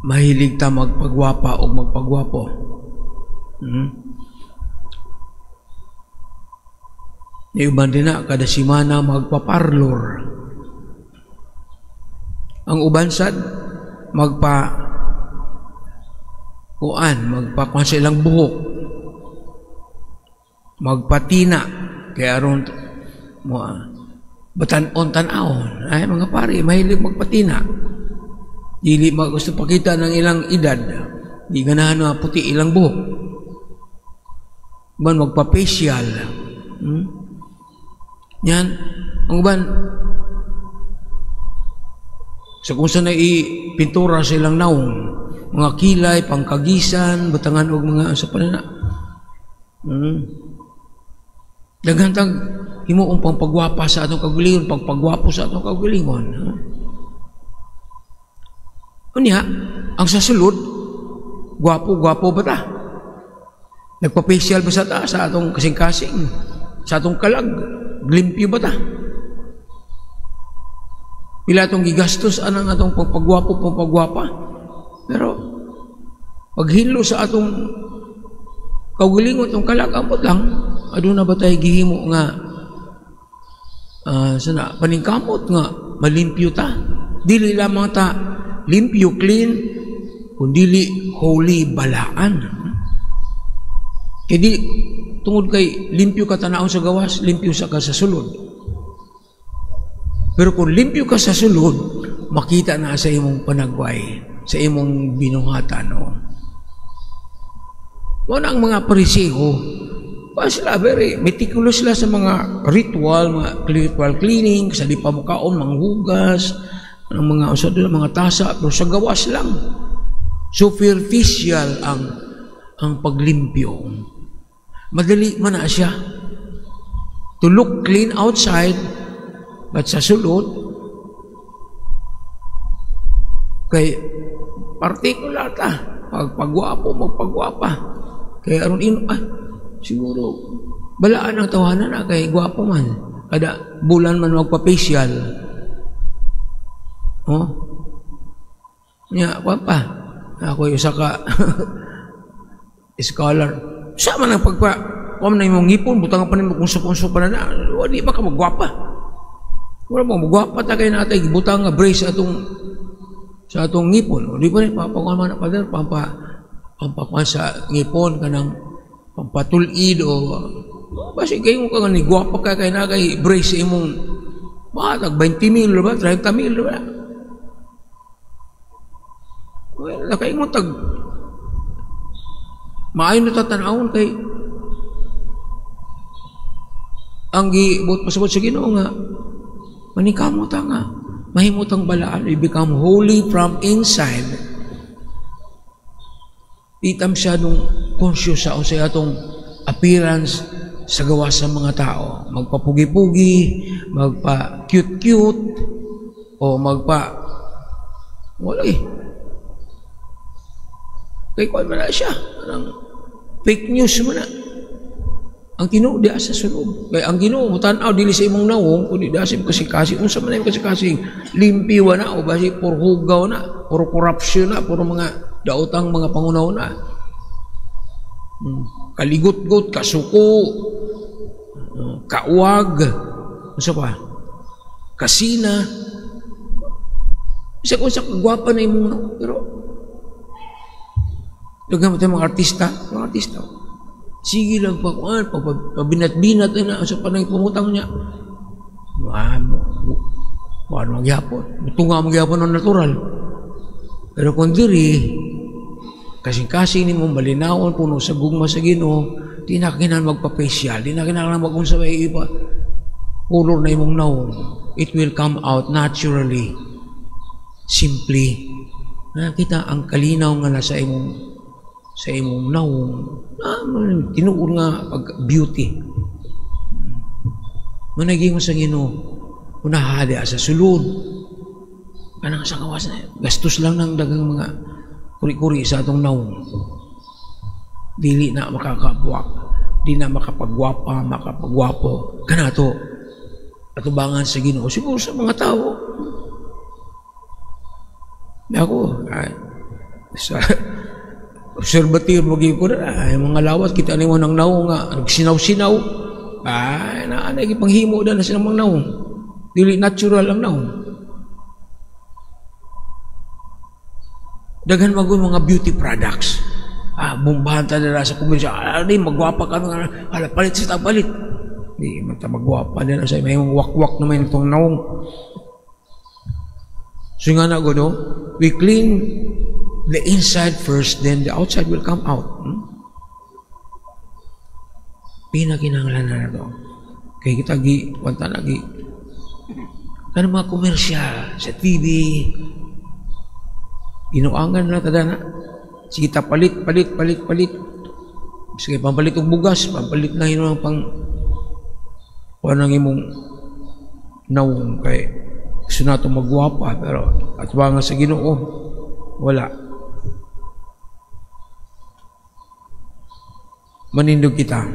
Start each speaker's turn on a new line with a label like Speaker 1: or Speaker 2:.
Speaker 1: Mahilig ta magpagwapa o magpagwapo. Yung uban din na, kada simana magpaparlor. Ang uban sad, magpa kuan, magpakuan sa ilang buhok. Magpatina. Kaya aron mo batan-on tan-awon. Ay, mga pare, mahilig magpatina. Dili gusto pakita ng ilang edad. Di ganahan na puti ilang buhok. Uban magpa-facial. Yan. Ang uban, sa kung saan na ipintura sa ilang naong, mga kilay, pangkagisan, batangan og mga sa panana. Daghan tag himuong pangpagwapa sa atong kaugalingon, pagpagwapo sa atong kaugalingon. Huh? Unya, ang sa sulod, gwapo-gwapo ba ta? Nagpa-facial ba sa ta sa atong kasing-kasing, sa atong kalag, limpyo ba ta? Pila atong gigastos anang atong pagpagwapo, pagpagwapa. Pero paghilo sa atong kaugalingon, atong kalag, ambot lang, aduna ba tayo gihimo nga sana paningkamot nga malimpyo ta? Dili lamang ta limpyo, clean, kundi holy, balaan. Kaya di, tungod kay limpyo ka tanawon sa gawas, limpyo sa ka sa sulod. Pero kung limpyo ka sa sulod, makita na sa imong panagway, sa imong binuhatan. No? Wala ang mga Pariseo, pa sila very meticulous sila sa mga ritual, mga ritual cleaning, sa di pa mukaon, manghugas, ang mga usad mga tasa, pero sa gawas lang. Superficial ang paglimpyo. Madali man na siya. To look clean outside, but sa sulod, kay particular ta, pagpagwapo, magpagwapa. Kaya aron ino, siguro, balaan ang tawanan na, kay gwapo man. Kada bulan man magpa-facial. Oh? Nya, pa. Ako yung usa ka scholar. Sa man ang pagpa, kuha na imong ngipon, butang pa nimo kung kunso pa na, wala ba ka magwapa? Wala mo magwapa ta kay natay butang nga brace atong sa atong ngipon. Di ba ni papakuan man pader pampa pampakuan sa ngipon kanang pampatulid o basi kayo ka nga ni gwapa ka kay na kay brace imong matag 20 mil ba 30 mil ba? Well, kay mo tag maayo na tatanawon kay ang gibuot pasabot sa Ginoo nga manikamot nga mahimutang balaan, we become holy from inside. Itam siya nung conscious sa unsay atong appearance sa gawas sa mga tao, magpapugi-pugi, magpa cute-cute o magpa wala eh. Kay kuan man na siya, anang fake news man na. Ang Ginoo diha sa sulod. Kay ang Ginoo mutan-aw dili sa imong nawong kundi diha sa imong kasing-kasing. Unsa man imong kasing-kasing? Limpiwa na o basi puro hugaw na, puro corruption na, puro mga daotang mga pangunaw na. Kaligot-got, kasuko, kauwag, unsa pa? Kasina. Bisa kung sa kagwapa na imong nawong, pero daghan mo tayo mga artista, mga artista. Sige lang pa kuan, pabinat-binat na sa panay pumutang niya. Paano magyapon? Tunga magyapon ng natural. Pero kung diri, kasing-kasing nimo malinawon puno sa gugma sa Ginoo, di na kinahanglan magpa-facial, di na kinahanglan mag-unsa may iba. Color na imong nawong. It will come out naturally. Simply. Nakita ang kalinaw nga nasa imong sa imong nawong, tinuod nga pag beauty. Managing mo sa Ginoo, unahali sa sulod. Kanang sa kawas na, gastos lang ng daghang mga kuri-kuri sa atong nawong. Dili na makakabuwak, di na makapagwapa, makapagwapo. Kanato, atubangan sa Ginoo siguro sa mga tao. Ako, ay, Sa obserbative mo gyud ay mga lawas, kita nimo nang nawong nga nagsinaw-sinaw. Ay, na na gipanghimo na silang mga nawong. Dili natural ang nawong. Daghan magud mga beauty products. Ah, bumbahan ta nila sa komersyo. Ah, di, magwapa ka nga. Hala, palit sa palit. Di, man ta magwapa nila sa may wakwak naman itong nawong. So nga na, no? We clean the inside first, then the outside will come out. Pinakinanglan na to. Kaya kita gi, wanta na gi, kanang mga komersyal sa TV, ginuangan na tada na. Sige ta palit, palit, palit, palit. Sige, pampalit og bugas, pampalit na yun ang pang kuha ng imong nawong kay gusto nato magwapa, pero at nga sa Ginoo wala. Manindog kita.